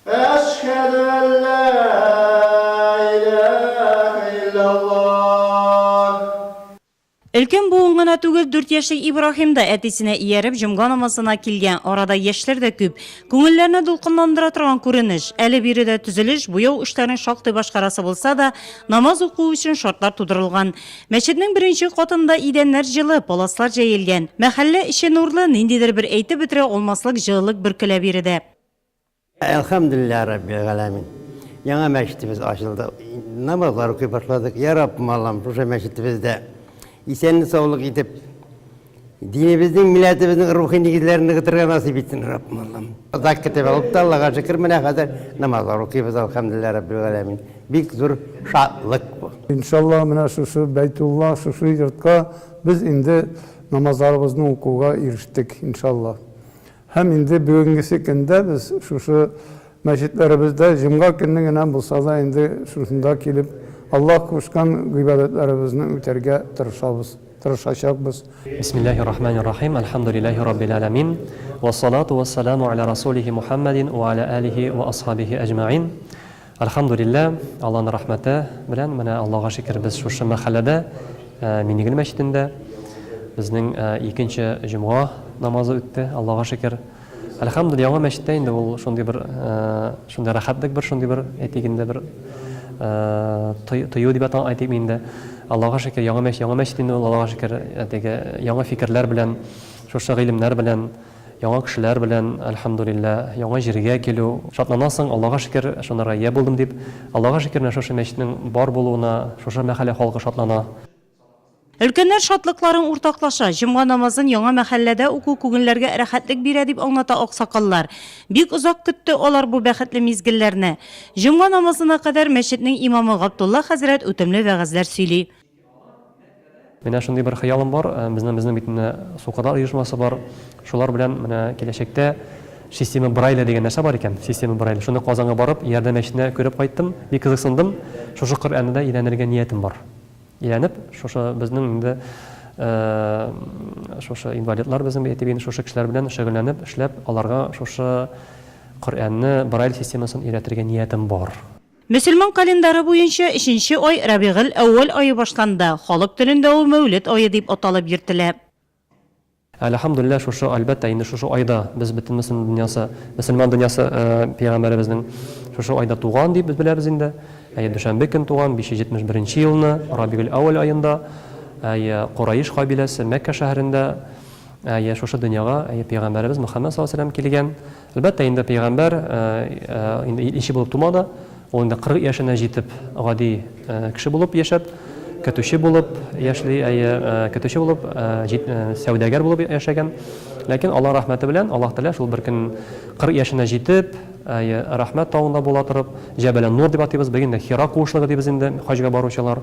Әшһәдү әллә иләһә илляллаһ. Өлкән буын гына түгел, дүрт яшьлек Ибраһим да әтисенә ияреп җомга намазына килгән. Арада яшьләр дә күп. Күңелләрне дулкынландыра торган күренеш. Әле биредә төзелеш, буяу эшләрен шактый башкарасы булса да, намаз уку өчен шартлар тудырылган. Мәчетнең беренче катында идәннәр җылы, паласлар җәелгән. Мәхәллә эче нурлы, ниндидер бер әйтеп бетерә алмаслык җылылык бөркелә биредә. Әлхәмдүлилләһ Раббил галәмин. Яңа мәчетебез ачылды. Намазлар укый башладык. Я Раббым Аллам, шушы мәчетебездә исәнлек-саулык итеп, динебезнең, милләтебезнең рухи нигезләрен ныгытырга насыйп итсен, Раббым Аллам. Озак көтеп алып та, Аллага шөкер, менә хәзер намазлар укыйбыз, әлхәмдүлилләһ Раббил галәмин. Бик зур шатлык бу. Иншалла, менә шушы Бәйтулла, шушы йортка без инде намазларыбызны укуга ирештек, иншалла. Һәм инде бүгенгесе көндә без шушы мәчетләребездә җомга көнне генә булса да инде шушында килеп Аллаһ кушкан гыйбадәтләребезне үтәргә тырышабыз, тырышачакбыз. Бисмиллаһир рахманир рахим, Әлхәмдүлиллаһи раббил әләмин, вәссалату вәссәламу аля расулихи Мухаммадин уә аля алихи уә асхабихи әҗмәгыйн. Әлхәмдүлиллә, Алланың рәхмәте белән, менә Аллага шөкер, без шушы мәхәлләдә, Минегөл мәчетендә безнең икенче җомга намазы үтте, Аллага шөкер. Әлхәмдүлиллә, яңа мәчеттә инде ул шундый бер, шундый рәхәтлек бер, шундый бер, әйтик инде бер, тою дип әйтик инде. Аллага шөкер, яңа мәчет, яңа мәчет инде ул, Аллага шөкер, теге яңа фикерләр белән, шушы гыйлемнәр белән, Яңа кешеләр белән, әлхәмдүлилләһ, яңа җиргә килү, шатланасың, Аллага шөкер, шунарга ия булдым дип. Аллага шөкер, менә шушы мәчетнең бар булуына шушы мәхәллә халкы шатлана. Өлкәннәр шатлыкларын уртаклаша. Җомга намазын яңа мәхәлләдә уку күңелләргә рәхәтлек бирә, дип аңлата аксакаллар. Бик озак көтте алар бу бәхетле мизгелләрне. Җомга намазына кадәр мәчетнең имамы Габдулла хәзрәт үтемле вәгазьләр сөйли. Менә шундый бер хыялым бар, безнең безнең бит менә сукырлар оешмасы бар. Шулар белән менә киләчәктә система Брайля дигән нәрсә бар икән, система Брайля. Шуны Казанга барып, Ярдәм мәчетенә күреп кайттым, бик кызыксындым. Шушы Коръәнне дә өйрәнергә ниятем бар. Өйрәнеп, шушы безнең инде шушы инвалидлар безнең әйтик инде, шушы кешеләр белән шөгыльләнеп, эшләп, аларга шушы Коръәнне, Брайль системасын өйрәтергә ниятем бар. Мөселман календары буенча өченче ай Рабигыль-әүвәл ае башланды, халык телендә ул Мәүлед ае дип аталып йөртелә. Әлхәмдүлилләһ, шушы, әлбәттә, инде шушы айда без бөтен мөселман дөньясы, мөселман дөньясы пәйгамбәребезнең шушы айда туган дип без беләбез инде. Әйе, дүшәмбе көн туган, 571 нче елны, Рабигыль-әүвәл аенда, әйе, Кураиш кабиләсе, Мәккә шәһәрендә, әйе, шушы дөньяга, әйе, пәйгамбәребез Мөхәммәд саллаллаһу галәйһи ва сәлләм килгән. Әлбәттә, инде пәйгамбәр инде илче булып тумады. Ул инде 40 яшенә җитеп гади кеше булып яшәп, көтүче булып яшьли, әйе, көтүче булып, сәүдәгәр булып яшәгән. Ләкин Алла рәхмәте белән, Аллаһ Тәгалә шул бер көн 40 яшенә җитеп, әйе, Рәхмәт тавында була торып, Җәбәле Нур дип атыйбыз, бүген дә Хира куышлыгы дибез инде хаҗга баручылар.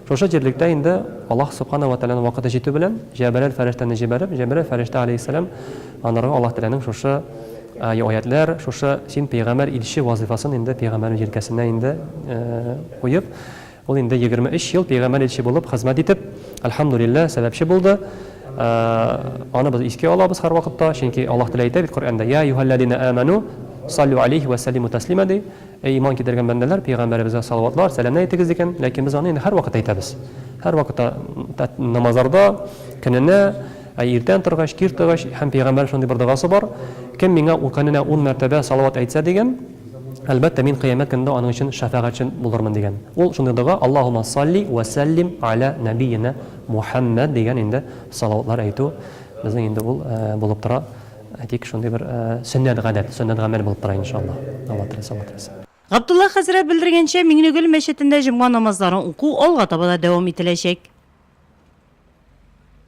Шушы җирлектә инде Аллаһ Сүбхәнәһү вә Тәгаләнең вакыты җитү белән, Җәбрәил фәрештәне җибәреп, Җәбрәил фәрештә галәйһиссәлам анарга Аллаһ Тәгаләнең шушы аятьләр, шушы син пәйгамбәр илче вазыйфасын инде пәйгамбәрнең җилкәсенә инде куеп, ул инде 23 ел пәйгамбәр илче булып хезмәт итеп, әлхәмдүлилләһ, сәбәпче булды. Аны без искә алабыз һәрвакытта, чөнки Аллаһ Тәгалә әйтә бит Коръәндә, Я әйюһәлләзинә әмәнү, саллю алейһи вә сәллимү тәслимә ди. Әй иман китергән бәндәләр, пәйгамбәребезгә салаватлар, сәламнәр әйтегез дигән, ләкин без аны инде һәрвакыт әйтәбез. Һәрвакытта намазларда, көненә, әй иртән торгач, кич торгач, һәм пәйгамбәрнең шундый бер догасы бар, кем миңа ул көненә ун мәртәбә салават әйтсә дигән, әлбәттә, мин кыямәт көнендә аның өчен шәфәгатьче булырмын дигән. Ул шундый дога, Аллаһумма салли вә сәллим аля нәбиена Мухәммәд дигән инде салаватлар әйтү безнең инде ул булып тора. Әйтик, шундый бер сөннәт гадәт, сөннәт гамәл булып тора, иншалла. Алла теләсә, Алла теләсә. Габдулла хәзрәт белдергәнчә, Миңнегөл мәчетендә җомга намазларын уку алга таба да дәвам ителәчәк.